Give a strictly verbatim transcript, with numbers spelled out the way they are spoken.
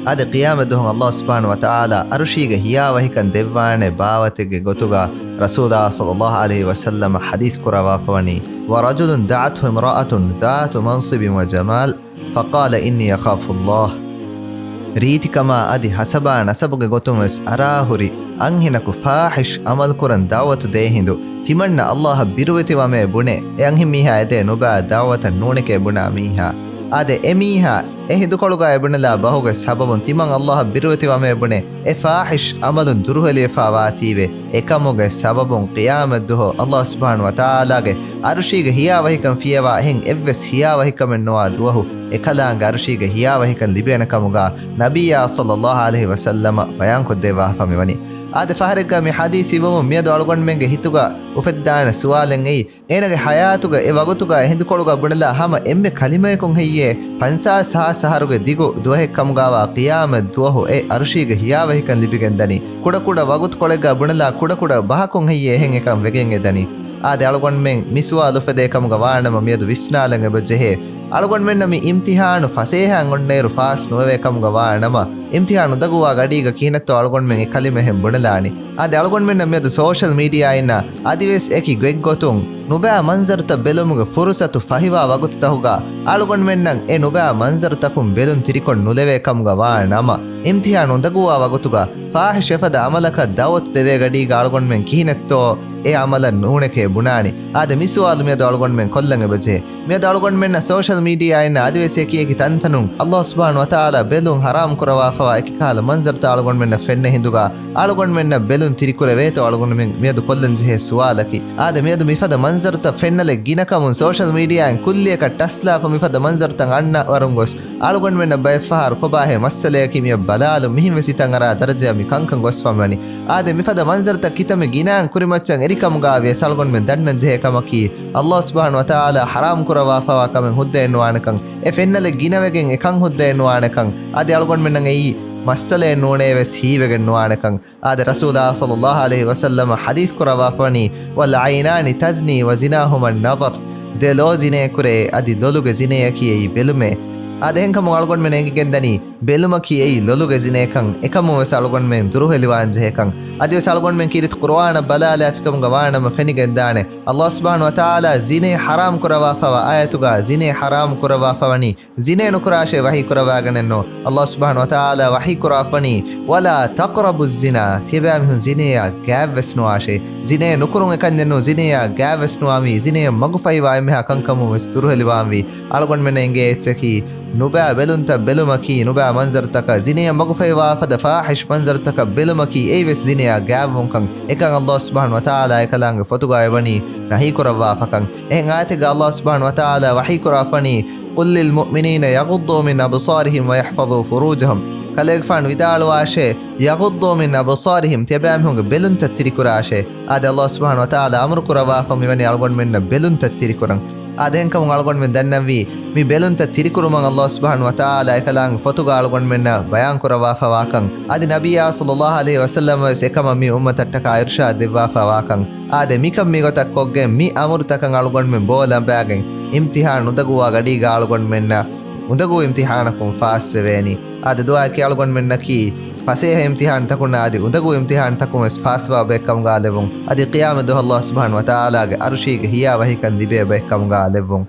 އާދެ، ޤިޔާމަތް ދުވަހު ﷲ ސުބްޙާނަހޫ ވަތަޢާލާ ޢަރުޝީގެ ހިޔާވަހިކަން ދެއްވާނެ ބާވަތެއްގެ ގޮތުގަ ރަސޫލާ ޞައްލައްލާހު ޢަލައިހި ވަސައްލަމަ ޙަދީޘް ކުރައްވާފަވަނީ، ورجل دعته امرأة ذات منصب وجمال فقال إني أخاف الله. ރީތިކަމާ އަދި ހަސަބާ ނަސަބުގެ ގޮތުން ވެސް އަރާހުރި އަންހެނަކު ފާޙިޝް ޢަމަލު ކުރަން ދަޢުވަތު ދޭ ހިނދު، ތިމަންނަ ﷲ އަށް ބިރުވެތިވަމޭ ބުނެ، އެ އަންހެން މީހާ އެދޭ ނުބައި ދަޢުވަތަށް ނޫނެކޭ ބުނާ މީހާ. އާދެ، އެ މީހާ އެ ހިނދުކޮޅުގަ އެބުނެލާ ބަހުގެ ސަބަބުން ތިމަން ﷲ އަށް ބިރުވެތިވަމޭ ބުނެ، އެ ފާޙިޝް ޢަމަލުން ދުރުހެލިވެފާ ވާތީވެ، އެކަމުގެ ސަބަބުން ޤިޔާމަތް ދުވަހު ﷲ ސުބްޙާނަހޫ ވަތަޢާލާގެ ޢަރުޝީގެ ހިޔާވަހިކަން ފިޔަވާ އެހެން އެއްވެސް ހިޔާވަހިކަމެއް ނުވާ ދުވަހު އެކަލާނގެ ޢަރުޝީގެ ހިޔާވަހިކަން ލިބޭނެ ކަމުގަ ނަބިއްޔާ ޞައްލައްލާހު ޢަލައިހި ވަސައްލަމަ ބަޔާންކޮށްދެއްވާފަ މިވަނީ. އާދެ، ފަހަރެއްގަ މި ޙަދީޘް އިވުމުން މިއަދު އަޅުގަނޑުމެންގެ ހިތުގަ އުފެދިދާނެ ސުވާލެއް އެއީ، އޭނަގެ ޙަޔާތުގަ އެ ވަގުތުގަ އެ ހިނދުކޮޅުގަ ބުނެލާ ހަމަ އެންމެ ކަލިމަޔަކުން ހެއްޔޭ ފަންސާސް ހާސް އަހަރުގެ ދިގު ދުވަހެއް ކަމުގަވާ ޤިޔާމަތް ދުވަހު އެ ޢަރުޝީގެ ހިޔާވަހިކަން ލިބިގެން ދަނީ؟ ކުޑަކުޑަ ވަގުތުކޮޅެއްގަ ބުނެލާ ކުޑަކުޑަ ބަހަކުން ހެއްޔޭ އެހެން އެކަން ވެގެން އެދަނީ؟ އާދެ، އަޅުގަނޑުމެން މި ސުވާލު އުފެދޭ ކަމުގަ ވާނަމަ މިއަދު ވިސްނާލަން އެބަ ޖެހޭ. އަޅުގަނޑުމެންނަށް މި އިމްތިޙާނު ފަސޭހައިން އޮންނައިރު ފާސް ނުވެވޭ ކަމުގަ ވާނަމަ، އިމްތިޙާނު ނުދަގުވާ ގަޑީގަ ކިހިނެއްތޯ އަޅުގަނޑުމެން އެ ކަލިމަ އެހެން ބުނެލާނީ؟ އާދެ، އަޅުގަނޑުމެންނަށް މިއަދު ސޯޝަލް މީޑިއާއިންނާ އަދިވެސް އެކި ގޮތްގޮތުން ނުބައި މަންޒަރުތައް ބެލުމުގެ ފުރުޞަތު ފަހިވާ ވަގުތުތަކުގަ އަޅުގަނޑުމެންނަށް އެ ނުބައި މަންޒަރުތަކުން ބެލުން ތިރިކޮށް ނުލެވޭ ކަމުގަ ވާ ނަމަ، އިމްތިޙާނު ނުދަގުވާ ވަގުތުގަ ފާޙިޝް އެފަދަ ޢަމަލަކަށް ދަޢުވަތު ދެވޭ ގަޑީގަ އަޅުގަނޑުމެން ކިހިނެއްތޯ އެ ޢަމަލަށް ނޫނެކޭ ބުނާނީ؟ އާދެ، މި ސުވާލު މިއަދު އަޅުގަނޑުމެން ކޮށްލަން އެބަޖެހޭ. މިއަދު އަޅުގަނޑުމެންނަށް ސޯޝަލް މީޑިއާއިން އަދިވެސް އެކި އެކި ތަންތަނުން ﷲ ސުބްޙާނަހޫ ވަތަޢާލާ ބެލުން ޙަރާމް ކުރައްވާފަވާ އެކި ކަހަލަ މަންޒަރުތައް އަޅުގަނޑުމެންނަށް ފެންނަ ހިނދުގަ، އަޅުގަނޑުމެންނަށް ބެލުން ތިރިކުރެވޭތޯ އަޅުގަނޑުމެން މިއަދު ކޮށްލަން ޖެހޭ ސުވާލަކީ. އާދެ، މިއަދު މިފަދަ މަންޒަރުތައް ފެންނަލެއް ގިނަކަމުން ސޯޝަލް މީޑިއާއިން ކުއްލިއަކަށް ޓަސްލާފަ މިފަދަ މަންޒަރުތައް އަންނަ ވަރުން ގޮސް، އަޅުގަނޑުމެންނަށް ބައެއްފަހަރު ކޮބާހޭ މައްސަލަޔަކީ މިއަށް ބަލާލުން މިހެން ވެސް ހިތަށް އަރާ ދަރަޖަޔަށް މި ކަންކަން ގޮސްފަ މިވަނީ. އާދެ، މިފަދަ މަންޒަރުތައް ކިތަންމެ ގިނައިން ކުރިމައްޗަށް އެރިކަމުގަ ވިޔަސް އަޅުގަނޑުމެން ދަންނަން ޖެހޭ ކަމަކީ، ﷲ ސުބްޙާނަހޫ ވަތަޢާލާ ޙަރާމް ކުރައްވާފަވާ ކަމެއް ހުއްދައެއް ނުވާނެކަން، އެ ފެންނަލެއް ގިނަވެގެން އެކަން ހުއްދައެއް ނުވާނެކަން، އަދި އަޅުގަނޑުމެންނަށް އެއީ މައްސަލައެއް ނޫނޭ ވެސް ހީވެގެން ނުވާނެކަން. އާދެ، ރަސޫލާ ޞައްލައްލާހު ޢަލައިހި ވަސައްލަމަ ޙަދީޘް ކުރައްވާފަވަނީ، والعينان تزني وزناهما النظر. ދެ ލޯ ޒިނޭ ކުރޭ، އަދި ލޮލުގެ ޒިނޭއަކީ އެއީ ބެލުމޭ. އާދެ، އެހެންކަމުން އަޅުގަނޑުމެން އެނގިގެންދަނީ، ބެލުމަކީ އެއީ ލޮލުގެ ޒިނޭކަން، އެކަމުން ވެސް އަޅުގަނޑުމެން ދުރުހެލިވާން ޖެހޭކަން. އަދިވެސް އަޅުގަނޑުމެން ކީރިތި ޤުރުއާނަށް ބަލާލާފިކަމުގަ ވާނަމަ ފެނިގެންދާނެ، ﷲ ސުބްޙާނަހޫ ވަތަޢާލާ ޒިނޭ ޙަރާމް ކުރައްވާފަވާ އާޔަތުގަ ޒިނޭ ޙަރާމް ކުރައްވާފަވަނީ، ޒިނޭ ނުކުރާށޭ ވަޙީ ކުރައްވާގެނެއްނު. ﷲ ސުބްޙާނަހޫ ވަތަޢާލާ ވަޙީ ކުރައްވާފަވަނީ، ولا تقربوا الزنا، ތިޔަބައިމީހުން ޒިނޭއާ ގާތްވެސް ނުވާށޭ. ޒިނޭ ނުކުރުން އެކަންޏެއްނު، ޒިނޭއާ ގާތްވެސް ނުވާންވީ، ޒިނޭއަށް މަގުފަހިވާ އެންމެހާ ކަންކަމުން ވެސް ދުރުހެލިވާންވީ. އަޅުގަނޑުމެންނަށް އެނގޭ އެއްޗަކީ، ނުބައި ބެލުންތައް ބެލުމަކީ، ނުބައި މަންޒަރުތަކަށް، ޒިނޭއަށް މަގުފަހިވާ ފަދަ ފާޙިޝް މަންޒަރުތަކަށް ބެލުމަކީ، އެއީ ވެސް ޒިނޭއާ ގާތްވުންކަން. އެކަން ﷲ ސުބްޙާނަހޫ ވަތަޢާލާ އެކަލާނގެ ފޮތުގަ އެވަނީ ނަހީ ކުރައްވާފަކަން. އެހެން އާޔަތެއްގަ ﷲ ސުބްޙާނަހޫ ވަތަޢާލާ ވަޙީ ކުރައްވާފަވަނީ، قل للمؤمنين يغضوا من أبصارهم ويحفظوا فروجهم. ކަލޭގެފާނު ވިދާޅުވާށޭ، يغضوا من أبصارهم، ތިޔަބައިމީހުންގެ ބެލުންތައް ތިރިކުރާށޭ. އާދެ، ﷲ ސުބްޙާނަހޫ ވަތަޢާލާ އަމުރު ކުރައްވާފަ މިވަނީ އަޅުގަނޑުމެންނަށް ބެލުންތައް ތިރިކުރަން. އާދެ، އެހެންކަމުން އަޅުގަނޑުމެން ދަންނަންވީ، މި ބެލުންތައް ތިރިކުރުމަށް ﷲ ސުބްޙާނަހޫ ވަތަޢާލާ އެކަލާނގެ ފޮތުގަ އަޅުގަނޑުމެންނަށް ބަޔާން ކުރައްވާފަ ވާކަން، އަދި ނަބިއްޔާ ޞައްލައްލާހު ޢަލައިހި ވަސައްލަމަ ވެސް އެކަމަށް މި އުއްމަތަށްޓަކާ އިރުޝާދު ދެއްވާފަ ވާކަން. އާދެ، މިކަން މިގޮތަށް ކޮށްގެން މި އަމުރުތަކަށް އަޅުގަނޑުމެން ބޯ ލަނބާގެން އިމްތިޙާން ނުދަގުވާ ގަޑީގަ އަޅުގަނޑުމެންނަށް އުނދަގޫ އިމްތިޙާނަކުން ފާސްވެވޭނީ. އާދެ، ދުޢާއަކީ އަޅުގަނޑުމެންނަކީ ފަސޭހަ އިމްތިޙާންތަކުންނާ އަދި އުނދަގޫ އިމްތިޙާންތަކުން ވެސް ފާސްވާ ބައެއް ކަމުގަ ލެއްވުން. އަދި ޤިޔާމަތް ދުވަހު ﷲ ސުބްޙާނަހޫ ވަތަޢާލާގެ ޢަރުޝީގެ ހިޔާވަހިކަން ލިބޭ ބައެއް ކަމުގަ ލެއްވުން.